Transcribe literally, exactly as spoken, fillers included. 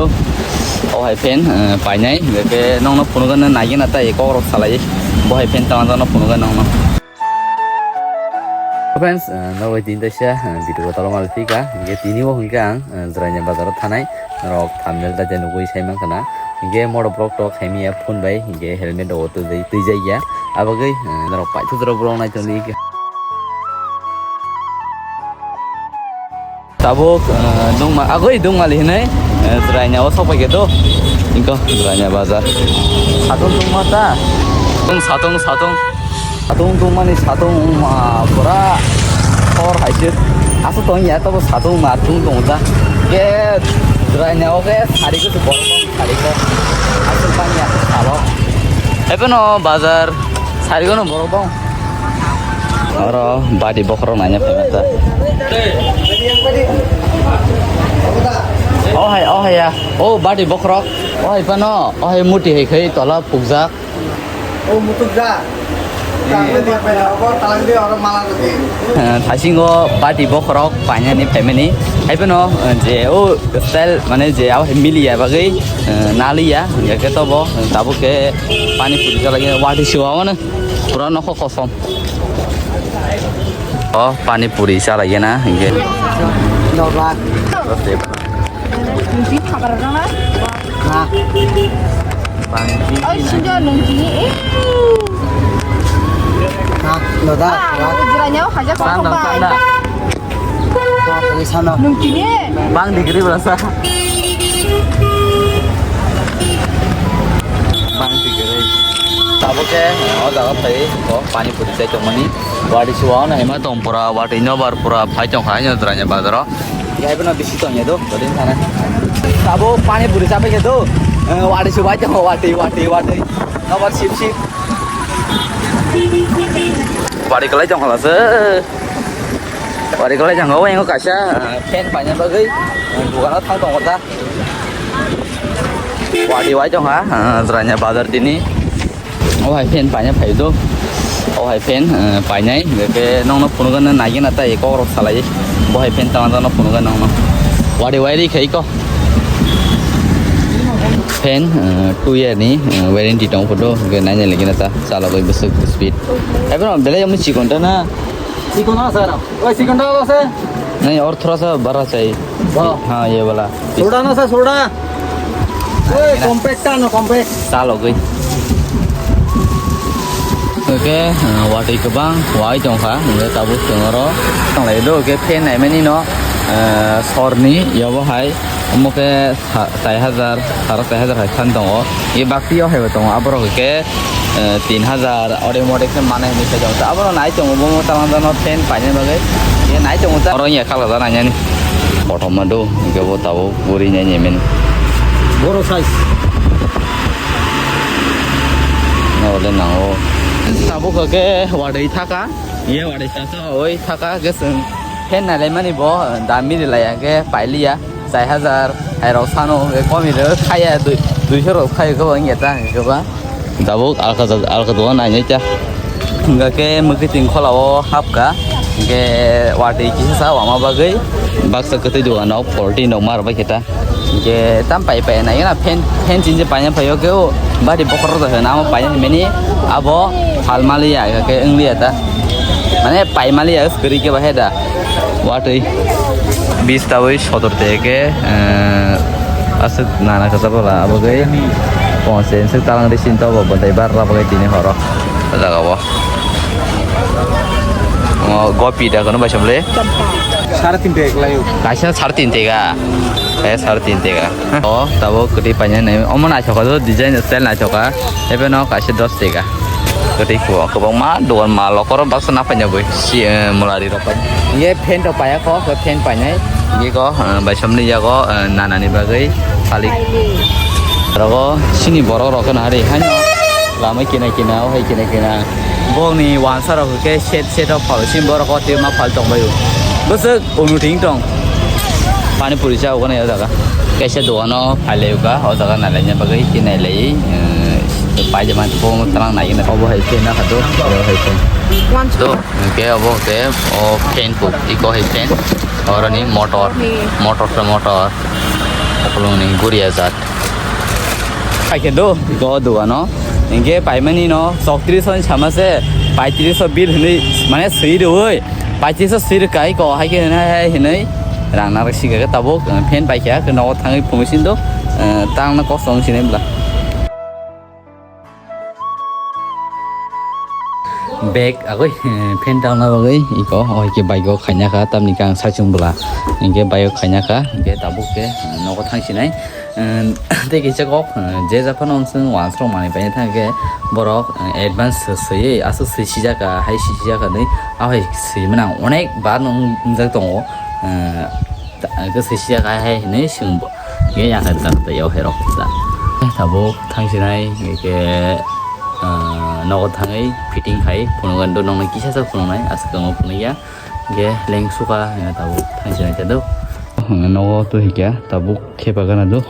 O hai fan, eh, painai, hingke nokno phunukgwi naigena tai kokrok salai, bo hai fan tama jano phunukgwi nokno. Friends, eh, nogwi tini teisa, eh, video kotor mal phika, hingke tini o hingke ang, eh, Jwraini bazar o thanai, norok thumbnail ta je nugwi sai mankha na, hingke moto borok tok hai manya phone bai, hingke helmet rok twijai, twijai ya, abagwi, eh, norok paithago borok naitongdi. Tabuk, eh, dungma, agoi dungmali hinui, eh, Jwraini o sokphaikhe do. Ingkho Jwraini bazar. Satung tungma ta. Tung satung, satung. Satung tungmani satung wngma pura hor haisuk. Aswk tongya tobo satung ma tung tongo ta. Ke Jwraini o ke sari kusu borok tong sari ko. Aswk bangya salo. Ebono bazar sari kono borok tong. Oro badi bokhorok naina phaima ta. Oh hai, oh hai ya. Oh badi bokhorok. Oh hai phano, oh hai muti hai khai tola pukjak. Oh mutukjak. Tangwi di pai na, obo talangdi oro mala rwdi. Eh, thaisingo badi bokhorok painani phaimani. Hai phano, eh, je o style mane je abo hai miliya bagwi, eh, naliya. Hingke tobo, eh, tabuk ke pani puri chalai wadi siwa mano. Pura nokho kosom. O pani puri chalai na hingke. Nokla. Ha. Pani. Oi, sinjo nung tini, eh. Ha, loda. Ah, rak. Jiranya, oh, hajak. Sandal, sandal. Nung tini. Bang degree berasa. Bang degree. Tabuk ke, oh, jaga phai, oh, pani puri chai tongmani. Wadi suwa na hima tong pura, wadi nobar pura phai tong khai no dranya bazaro. Ya, ibu na bisi tong ya do, bodin sana. Tabuk pani puri chai ke do. Eh, wadi suwa tong, wadi, wadi, wadi. Nobar sip sip. Wadi kalai tong khala se. Wari kwlai jang o, yang kaisa, ah, fan paina bagwi, ah, dukano thang tongo ta. Wari wai tongkha, ah, Jwraini bazar tini. O hai fan paina phai do. O hai fan, ah, painai, beke nokno phunukgwi naigena tai kokrok salai. Bo hai fan tama jano phunukgwi nokno. Wari wai ri khai ko. Fan, ah, two year ni, ah, warranty tong photo, ke naina legena ta, chalogwi bwswk speed. Ebono belai omo chikon ta na. Chikon na sir. Oi, chikon dal ase? नहीं, और थोड़ा सा बड़ा चाहिए। वाह। हाँ, ये वाला। Soda na sir, soda? Oi, compact ta no, compact. Chalogwi. Oke, ah, watwi kwbang wai tongkha, hingke tabuk chwng oro tonglai do, oke, fan naimani no, ah, sorni yobo hai, omo khe sa-, chai hajar, sara chai hajar hai phan tongo. Ye bakti o hai bo tongo, aborok khe, eh, tin hajar, ore more khe mane hinwi sai tongo. Abono nai tongo, bo talang jano fan paina bagwi. Ye nai tongo ta. Oro ya khala da nai yani. Kothoma do, hingke bo tabuk buri nai nai men. Boro size. Na ole nango. Tabuk khe watwi thaka. Ye watwi sasa oi thaka, khe chwng fan nailaimani bo, dami rilaiya khe pailiya. Chai hajar, hai rok sano, hingke komi rok khaya, dui, duiso rok khayo, khe bo wngya ta, hingke ba. Tabuk alka, alka dugan nainai ta. Hingke khe mwkhitwng khola o hapka, hingke watwi kisa sa wama bagwi. Baksa kwtwi dugan rok, polti rok ma rwbai khe ta. Hingke tam pai pai nai na fan, fan chinje paina phaio khe o bari bokhorok da hwna amo paina himani abo phalmaliya khe wngliya ta. Mane paimaliya kwrwi khe bahai da. Watwi. Bis tabwi sotor te khe, eh, aswk nana kwchak bola abo khe ponse swk talang ri sinto bo bwtai bar rw bagwi tini horo. O jaga o. O gopi da kono bai samle. Sare tin teka kwlaio. Kaisa sare tin teka. Eh, sare tin teka. O, tabuk kwtwi paina nai. Omo naithoka do, design style naithoka. Ebe no kaisa dos teka. Kwtwi kho, kwbangma dogan mal rok oro baksa na paina bui. Si, eh, mulari rok pai. Ye fan rok paya kho, khe fan painai. Ye kho, eh, bai samni yago, eh, nanani bagwi palik. Rogo sini borok rok khna hari haino. Lama kina kina, o hai kina kina. Bongni wansa rok khe set set rok phal, sim borok o tema phal tong baio. Bwswk Unu ting tong. Pani puri cha ugana ya jaga. Kaisa dogano phailai uka, o jaga nalaina bagwi khe nailai, eh, paijama bo talang nai. Obo hai khe na khato, obo hai khe. Do, ke obo ke, o fan ko, iko hai fan. Oroni motor, motor to motor. Akolongni Goria jat. Paikhe do, go dogano. Hinkhe paimani no chowtris on sama se, paitris o bill hinui, mane sui roi. Paitris o sui rwkai ko, hai khe hinui, hai hinui. Rang narwk sika khe tabuk, eh, fan paikha, khe nogo thangwi phunui sindo, eh, tangna kosong sinai bla. Bag agoi, eh, fan tangna bagwi iko, oh, ike bike o khaina kha, tamni khe ang saichung bwla. Hinkhe bike o khaina kha, hinkhe tabuk khe, eh, nogo thang sinai. Eh, tei kisa kok, eh, je japhano wng chwng wansrok manwi paina thang khe borok, eh, advance swiwi aswk swi sijak kha, hai swi sijak kha hinwi, ahai swi mano onek bar no wngjak tongo. Eh, Ta-, khe swi siya kai hai hinui swng bo. Khe yang hai ta ta yau hai rok ta. Tabuk thang sinai, khe, ah, nogo thangwi fitting khai phunukgwi do nokni kisa sa phunuknai, aswk tongma phunukya. Khe leng suka, eh, tabuk thang sinai ta do. Nogo tu hikya, tabuk khe bagana do.